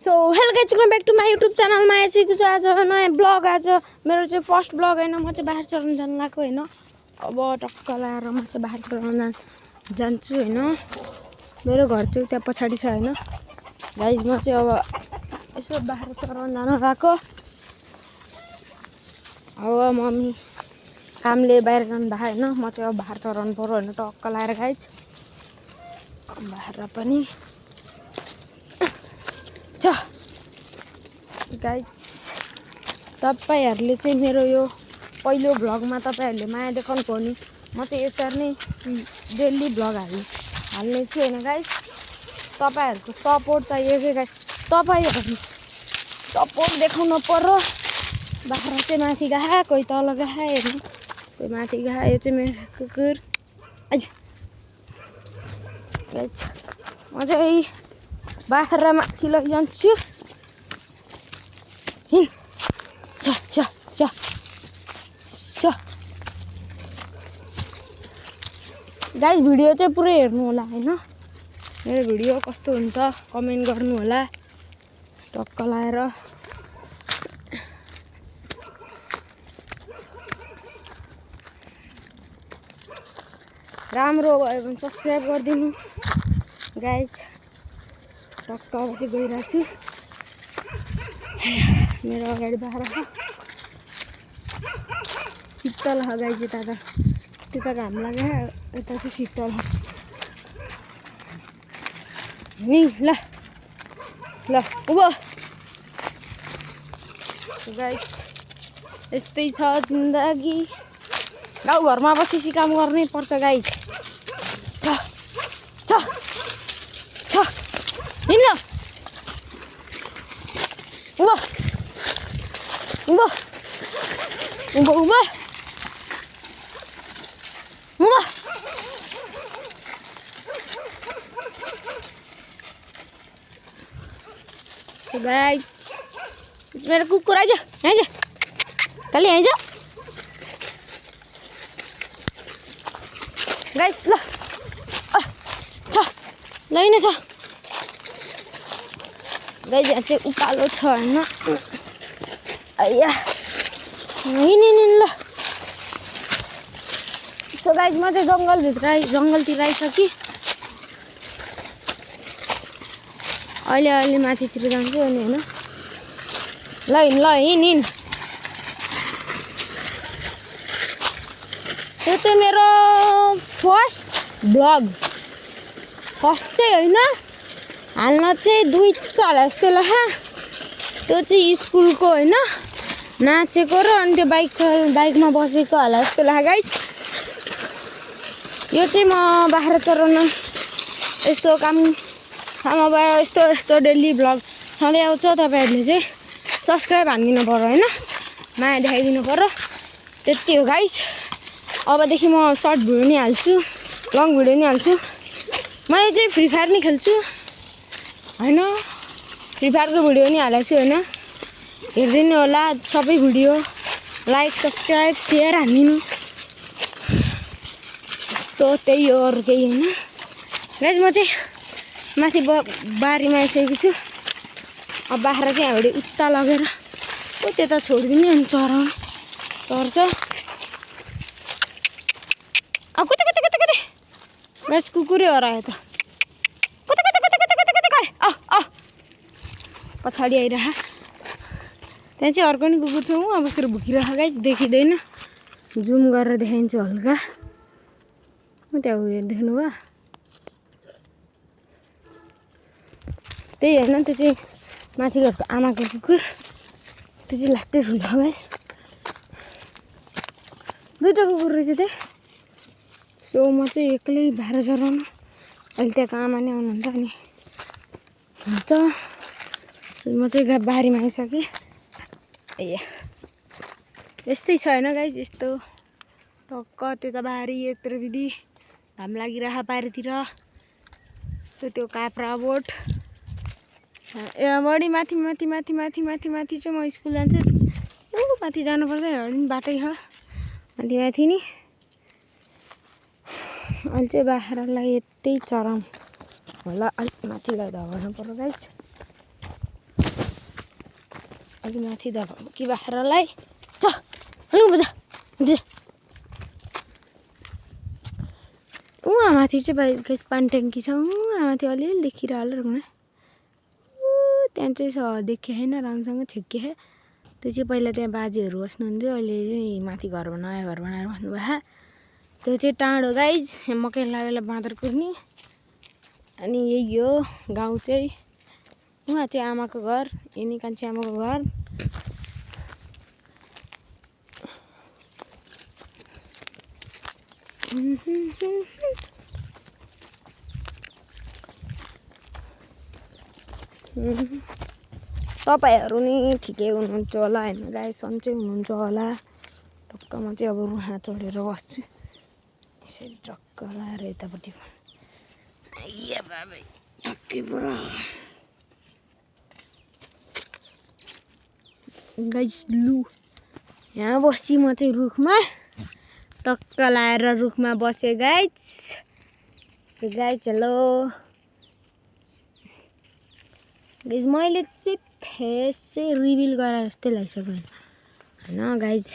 So hello guys welcome back to my YouTube च्यानलमा आइसकेको छु। आज नयाँ ब्लग। आज मेरो चाहिँ फर्स्ट ब्लग होइन। म चाहिँ बाहिर चढाउन जानु लाग्यो होइन। अब टक्क लाएर म चाहिँ बाहिर चढाउन जान्छु होइन। मेरो घर चाहिँ त्यहाँ पछाडि छ होइन। गाइज म चाहिँ अब यसो बाहिर चढाउन जान गएको। अब मम्मी कामले बाहिर जानु भएको होइन। म चाहिँ अब बाहिर चढाउनु पर्यो होइन टक्क लाएर गाइज। बाहिर पनि गाइज तपाईहरुले चाहिँ मेरो यो पहिलो भ्लगमा तपाईहरुले माया देखाउनु पर्यो नि। म चाहिँ यसरी नै डेली भ्लग हाल्ने छु हैन गाइज। तपाईहरुको सपोर्ट चाहियो के गाइज। तपाईहरु सपोर्ट देखाउनु पर्यो। बाख्रा चाहिँ माथि गए कोही तल गए हेर्नु कोही माथि गए। यो चाहिँ मेरो कुकुर गाइज। म चाहिँ बाख्रा माथि लैजान्छु। गाइज भिडियो चाहिँ पुरै हेर्नु होला हैन। मेरो भिडियो कस्तो हुन्छ कमेन्ट गर्नु होला टक्क लाएर। राम्रो भयो भने सब्स्क्राइब गरिदिनु गाइज। टक्क अब चाहिँ गइरहेको छु। मेरो अगाडि बाख्रा छ शीतल ह गाइज। त्यता घाम लाग्यो यता चाहिँ शीतल नि। ल उभो गाइज। यस्तै छ जिन्दगी। गाउँघरमा बसेपछि काम गर्नै पर्छ गाइज। हिँड्न उँभो गाइज मेरो कुकुर आइज खाली आइज गाइज। ल लैन छ गाइज। यहाँ चाहिँ उकालो छ होइन। आइया हिँड ल। सो गाइज म चाहिँ जङ्गलतिर आइसकेँ। अहिले माथितिर जान्छु अनि होइन। ल हिँड। त्यो चाहिँ मेरो फर्स्ट भ्लग। फर्स्ट चाहिँ होइन हाल्न चाहिँ दुईटा होला जस्तो लाग्यो। त्यो चाहिँ स्कुलको होइन नाचेको र अनि त्यो बाइकमा बसेको होला जस्तो लाग्यो गाइज। यो चाहिँ म बाहिर चढाउन यस्तो काम अब यस्तो डेली भ्लग छँदै आउँछ। तपाईहरुले चाहिँ सब्स्क्राइब हानिदिनु पर्यो होइन। माया देखाइदिनु पर्यो। त्यति हो गाइज। अबदेखि म सर्ट भिडियो नि हाल्छु लङ भिडियो नि हाल्छु। मैले चाहिँ फ्री फायर नि खेल्छु होइन। फ्री फायरको भिडियो नि हालेको छु होइन। हेरिदिनु होला सबै भिडियो। लाइक सब्स्क्राइब सेयर हानिदिनु। त्यही हो अरू केही होइन गाइज। म चाहिँ माथि बारीमा आइसकेको छु। अब बाख्रा चाहिँ हामीले उता लगेर त्यता छोडिदिने अनि चर्छ। अब कता गाइज कुकुरै हरायो त। कता पछाडि आइरह। त्यहाँ चाहिँ अर्को नि कुकुर छ। अब बसेर भुकिरह गाइज। देखिँदैन जुम गरेर देखाइन्छु हल्का। त्यहाँ उयो देख्नु भयो त्यही होइन। त्यो चाहिँ माथि घरको आमाको कुकुर। त्यो चाहिँ लाट्टै ठुलो गाइज। दुईवटा कुकुर रहेछ त्यहाँ। सो म चाहिँ एक्लै बाहिर चढाउनु। अहिले त्यहाँको आमा नै आउनुहुन्छ अनि हुन्छ। सो म चाहिँ बारीमा आइसकेँ। यस्तै छ होइन गाइज। यस्तो टक्क त्यता बारी यत्रो विधि घाम लागिरह बारीतिर। त्यो काप्रा बोट बढी माथि चाहिँ म स्कुल जान्छु। माथि जानुपर्छ बाटै छ माथि नि। अहिले चाहिँ बाख्रालाई यतै चराउँ होला। अलिक माथि लैदा भन्नु पर्यो गाइज। अलि माथि द कि बाख्रालाई च अलि बुझ उहाँ माथि चाहिँ पानी ट्याङ्की छ उहाँ माथि अलिअलि देखिरह होला त्यहाँ चाहिँ देखे छैन राम्रोसँग छेक्के त्यो चाहिँ पहिला त्यहाँ बाजेहरू बस्नुहुन्थ्यो अहिले चाहिँ माथि घरमा नयाँ घर बनाएर बस्नुभयो त्यो चाहिँ टाढो गाइज मकै लगाएर बाँदर कुर्ने अनि यही हो गाउँ चाहिँ उहाँ चाहिँ आमाको घर यिनी कान्छी आमाको घर तपाईँहरू नि ठिकै हुनुहुन्छ होला होइन गाई सन्चै हुनुहुन्छ होला टक्क म चाहिँ अब रुखा चढेर बस्छु यसरी टक्क लाएर यतापट्टि बाबै ठक्कै पुरा गाइस लु यहाँ बसी म चाहिँ रुखमा टक्क लाएर रुखमा बसेँ गाइस हेलो गाइस मैले चाहिँ फेस चाहिँ रिभिल गरे जस्तै लागिसक्यो होइन गाइस